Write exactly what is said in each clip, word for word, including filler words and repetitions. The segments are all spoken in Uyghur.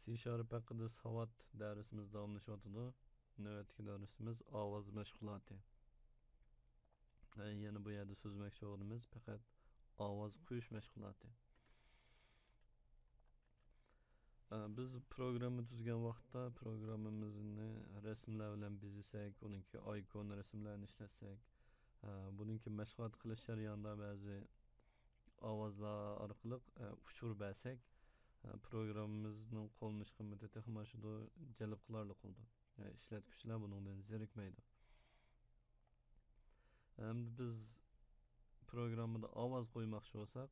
سى شارپ ھەققىدە ساۋات دەرسىمىز داۋاملىشىۋاتىدۇ. نۆۋەتتىكى دەرسىمىز ئاۋاز مەشغۇلاتى. ئە، يەنە بۇ يەردە سۆزلىمەكچى بولغىنىمىز پەقەت ئاۋاز قويۇش مەشغۇلاتى. ئە، بىز پروگرامما تۈزگەن ۋاقىتتا پروگراممىمىزنى رەسىملەر بىلەن بېزىسەك، ئۇنىڭكى ئايكون رەسىملەرنى ئىشلەتسەك، ئە، بۇنىڭكى مەشغۇلات قىلىش جەريانىدا بەزى ئاۋازلار ئارقىلىق، ئە، ئۇچۇر بەرسەك، ئە، پروگراممىمىزنىڭ قوللىنىش قىممىتى تېخىمۇ ئاشىدۇ، جەلپ قىلارلىق بولىدۇ. ئە، ئىشلەتكۈچىلەر بۇنىڭدىن زېرىكمەيدۇ. ئەمدى بىز پروگراممىدا ئاۋاز قويماقچى بولساق،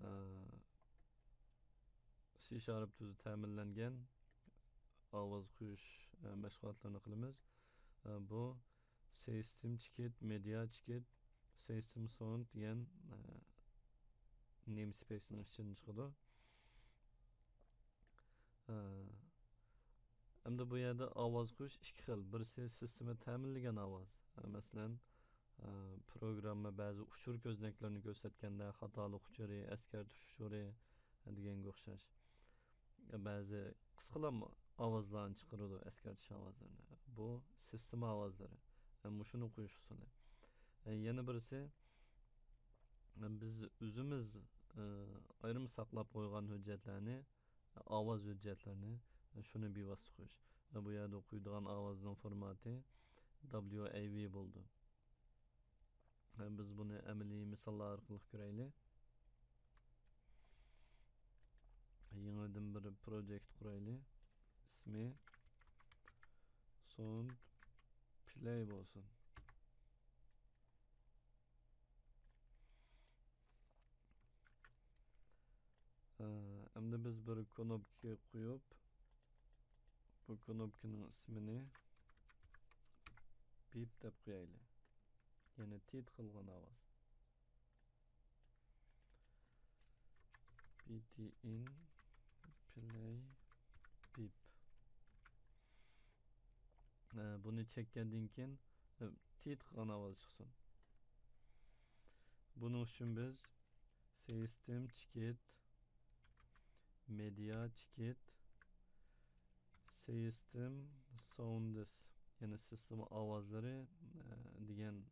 ئە، سى شارپ تۈزى تەمىنلەنگەن ئاۋاز قويۇش، ئە، مەشغۇلاتلىرىنى قىلىمىز. ئە، بۇ سىستېم چېكىت، مېدىا چېكىت، سىستېم ساوند دېگەن، ئە، نېمسپېيسنىڭ ئىچىدىن چىقىدۇ. ئە، ئەمدى بۇ يەردە ئاۋاز قويۇش ئىككى خىل. بىرسى سىستېما تەمىنلىگەن ئاۋاز. ئە، مەسىلەن، ئە، پروگرامما بەزى ئۇچۇر كۆزنەكلىرىنى كۆرسەتكەندە، خاتالىق ئۇچۇرى، ئەسكەرتىش ئۇچۇرى، ئە، دېگەنگە ئوخشاش. بەزى قىسقىلام ئاۋازلارنى چىقىرىدۇ، ئەسكەرتىش ئاۋازلىرىنى. بۇ سىستېما ئاۋازلىرى. مۇشۇنى قويۇش ئۇسۇلى. يەنە بىرسى، بىز ئۆزىمىز ئايرىم ساقلاپ قويغان ھۆججەتلەرنى، ئاۋاز ھۆججەتلىرىنى، شۇنى بىۋاسىتە قويۇش. بۇ يەردە قويىدىغان ئاۋازنىڭ فورماتى دابليۇ ئەي ۋى بولىدۇ. بىز بۇنى ئەمەلىي مىساللار ئارقىلىق كۆرەيلى. يېڭىدىن بىر پروجېكت قۇرايلى. ئىسمى ساوند پىلەي بولسۇن. ئەمدى بىز بىر كۇنۇپكا قويۇپ، بۇ كۇنۇپكىنىڭ ئىسمىنى بىپ دەپ قويايلى. يەنى تىت قىلغان ئاۋاز. بىتىئىن پىلەي بىپ. ئە، بۇنى چەككەندىن كېيىن، ئە، تىت قىلغان ئاۋاز چىقسۇن. بۇنىڭ ئۈچۈن بىز سىستېم چېكىت، مېدىا چېكىت، سىستېم ساوندس، يەنى سىستېما ئاۋازلىرى، ئە، دېگەن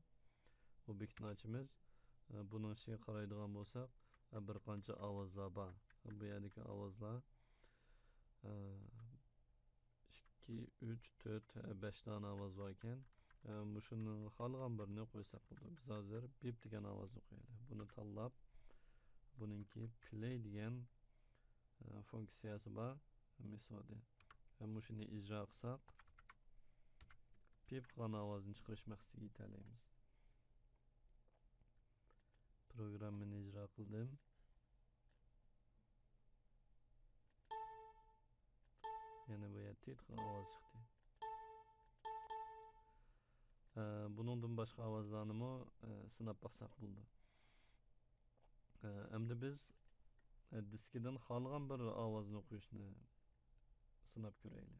ئوبيېكتنى ئاچىمىز. ئە، بۇنىڭ ئىچىگە قارايدىغان بولساق، ئە، بىر قانچە ئاۋازلار بار. بۇ يەردىكى ئاۋازلار، ئە، ئىككى، ئۈچ، تۆت، ئە، بەش دانە ئاۋاز بار ئىكەن. ئە، مۇشۇنىڭ خالىغان بىرىنى قويساق بولىدۇ. بىز ھازىر بىپ دېگەن ئاۋازنى قويايلى. بۇنى تاللاپ، بۇنىڭكى پىلەي دېگەن، ئە، فۇنكسىيەسى بار. مىسالى، ئە، مۇشۇنى ئىجرا قىلساق، بىپ قىلغان ئاۋازنى چىقىرىش مەقسىتىگە يېتەلەيمىز. پروگراممىنى ئىجرا قىلدىم. يەنە بۇ يەردە تىت قىلغان ئاۋاز چىقتى. ئە، بۇنىڭدىن باشقا ئاۋازلارنىمۇ، ئە، سىناپ باقساق بولىدۇ. ئە، ئەمدى بىز، ئە، دىسكىدىن خالىغان بىر ئاۋازنى قويۇشنى سىناپ كۆرەيلى.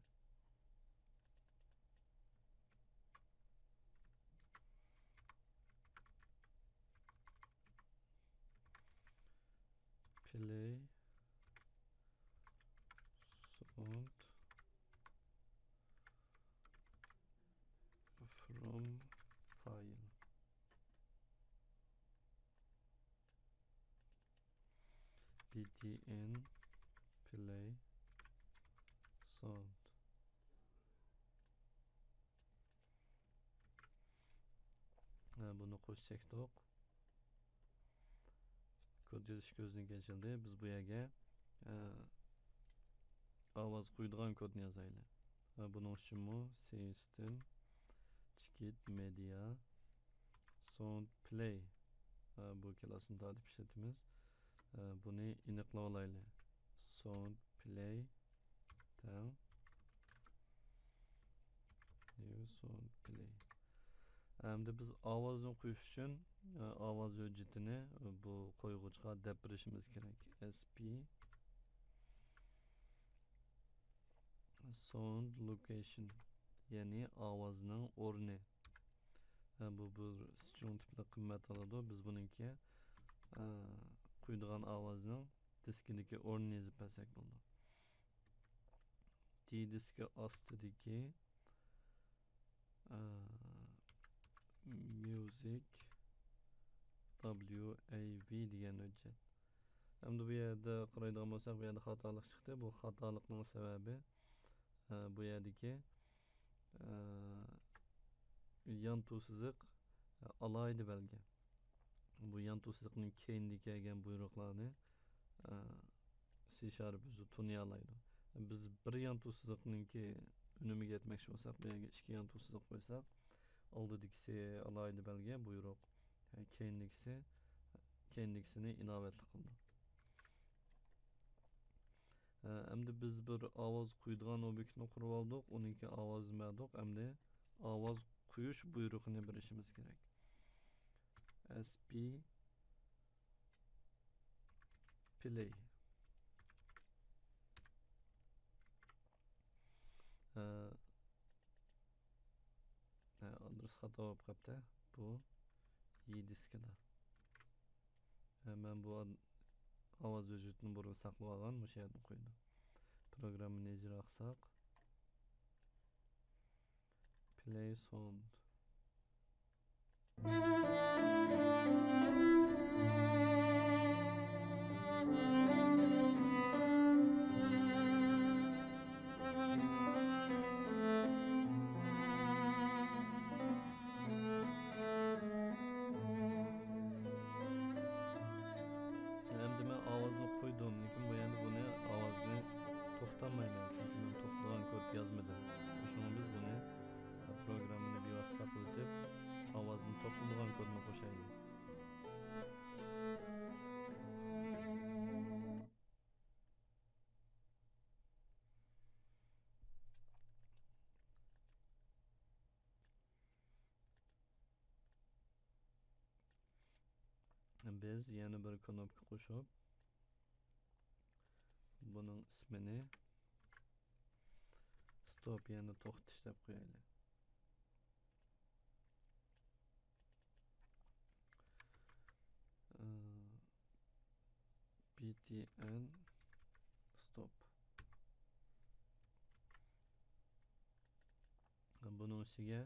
پىلەي ساوند فروم فايل. بىتىئىن پىلەي ساوند. ھە، بۇنى قوش چەكتۇق. كود يېزىش كۆزنىكى ئېچىلدى. بىز بۇ يەرگە، ئە، ئاۋاز قويىدىغان كودنى يازايلى. ۋە بۇنىڭ ئۈچۈنمۇ سىستېم چېكىت مېدىا ساوند پىلەي، ئە، بۇ كلاسنى تارتىپ ئىشلىتىمىز. ئە، بۇنى ئېنىقلىۋالايلى. ساوند پىلەي تەڭ نيۇ ساوند پىلەي. ئەمدى بىز ئاۋازنى قويۇش ئۈچۈن، ئاۋاز ھۆججىتىنى بۇ قويغۇچقا دەپ بېرىشىمىز كېرەك. ئېس پى ساوند لوكېيشن، يەنى ئاۋازنىڭ ئورنى. بۇ بىر سترىڭ تىپلىق قىممەت ئالىدۇ. بىز بۇنىڭكى، قويىدىغان ئاۋازنىڭ دىسكىدىكى ئورنىنى يېزىپ بەرسەك بولىدۇ. دى دىسكى ئاستىدىكى، ئە، ميۇزىك دابليۇ ئەي ۋى دېگەن ھۆججەت. ئەمدى بۇ يەردە قارايدىغان بولساق، بۇ يەردە خاتالىق چىقتى. بۇ خاتالىقنىڭ سەۋەبى، ئە، بۇ يەردىكى، ئە، يانتۇ سىزىق، ئە، ئالاھىدە بەلگە. بۇ يانتۇ سىزىقنىڭ كەينىدە كەلگەن بۇيرۇقلارنى، ئە، سى شارپ ئۆزى تونۇيالايدۇ. بىز بىر يانتۇ سىزىقنىڭكى ئۈنۈمىگە يەتمەكچى بولساق، بۇ يەرگە ئىككى يانتۇ سىزىق قويساق، ئالدىدىكىسى ئالاھىدە بەلگە، بۇيرۇق، كەينىدىكىسى، كەينىدىكىسىنى ئىناۋەتلىك قىلىدۇ. ئەمدى بىز بىر ئاۋاز قويىدىغان ئوبيېكتنى قۇرۇپ ئالدۇق، ئۇنىڭكى ئاۋازىنى بەردۇق. ئەمدى ئاۋاز قويۇش بۇيرۇقىنى بېرىشىمىز كېرەك. ئەس پى پلەي. ئە، ئە، ئادرېس خاتا بولۇپ قاپتۇ. بۇ يى دىسكىدا. ئە، مەن بۇ ئاد-، ئاۋاز ھۆججىتىنى بۇرۇن ساقلىۋالغان، مۇشۇ يەردىن قويدۇم. پروگراممىنى ئىجرا قىلساق. پلەي ساوند. ئەمدى مەن ئاۋازنى قويدۇم، لېكىن بۇ يەردە بۇنى ئاۋازنى توختالمايمەن، چۈنكى مەن توختىغان كود يازمىدىم. شۇڭا بىز بۇنى پروگراممىنى بىۋاسىتە توختىتىپ، ئاۋازنى توختىتىدىغان كودنى قوشايلى. بىز يەنە بىر كنوپكا قوشۇپ، بۇنىڭ ئىسمىنى ستوپ، يەنى توختىتىش دەپ قويايلى. بى تى ئېن ستوپ. بۇنىڭ ئىچىگە،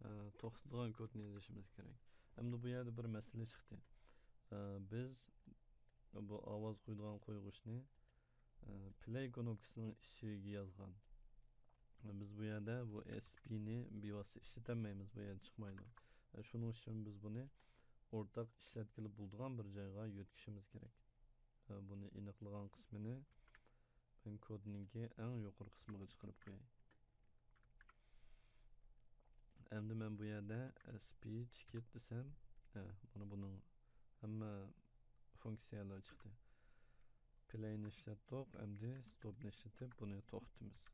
ئە، توختىتىدىغان كودنى يېزىشىمىز كېرەك. ئەمدى بۇ يەردە بىر مەسىلە چىقتى. ئە، بىز بۇ ئاۋاز قويىدىغان قويغۇچنى، ئە، پلەي كنوپكىسىنىڭ ئىچىگە يازغان. بىز بۇ يەردە بۇ ئەس پى نى بىۋاسىتە ئىشلىتەلمەيمىز، بۇ يەردە چىقمايدۇ. ئە، شۇنىڭ ئۈچۈن بىز بۇنى ئورتاق ئىشلەتكىلى بولىدىغان بىر جايغا يۆتكىشىمىز كېرەك. ئە، بۇنى ئېنىقلىغان قىسمىنى مەن كودنىڭكى ئەڭ يۇقىرى قىسمىغا چىقىرىپ قوياي. ئەمدى مەن بۇ يەردە ئەس پى چېكىت دېسەم، ھە، مانا بۇنىڭ ھەممە فۇنكسىيەلىرى چىقتى. پلەينى ئىشلەتتۇق، ئەمدى ستوپنى ئىشلىتىپ بۇنى توختىتىمىز.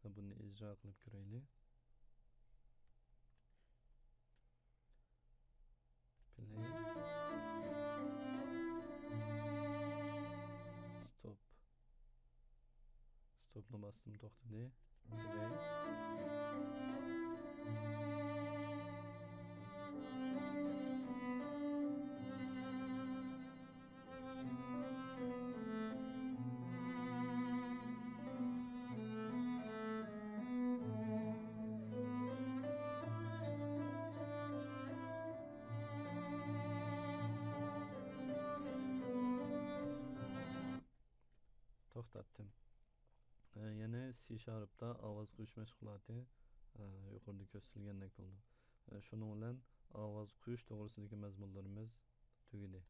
ھە، بۇنى ئىجرا قىلىپ كۆرەيلى. پلەي. ستوپ. ستوپنى باستىم، توختىدى. پلەي. توختاتتىم. ئە، يەنە سى شارپتا ئاۋاز قويۇش مەشغۇلاتى، ئە، يۇقىرىدا كۆرسىتىلگەندەك بولىدۇ. ئە، شۇنىڭ بىلەن ئاۋاز قويۇش توغرىسىدىكى مەزمۇنلىرىمىز تۈگىدى.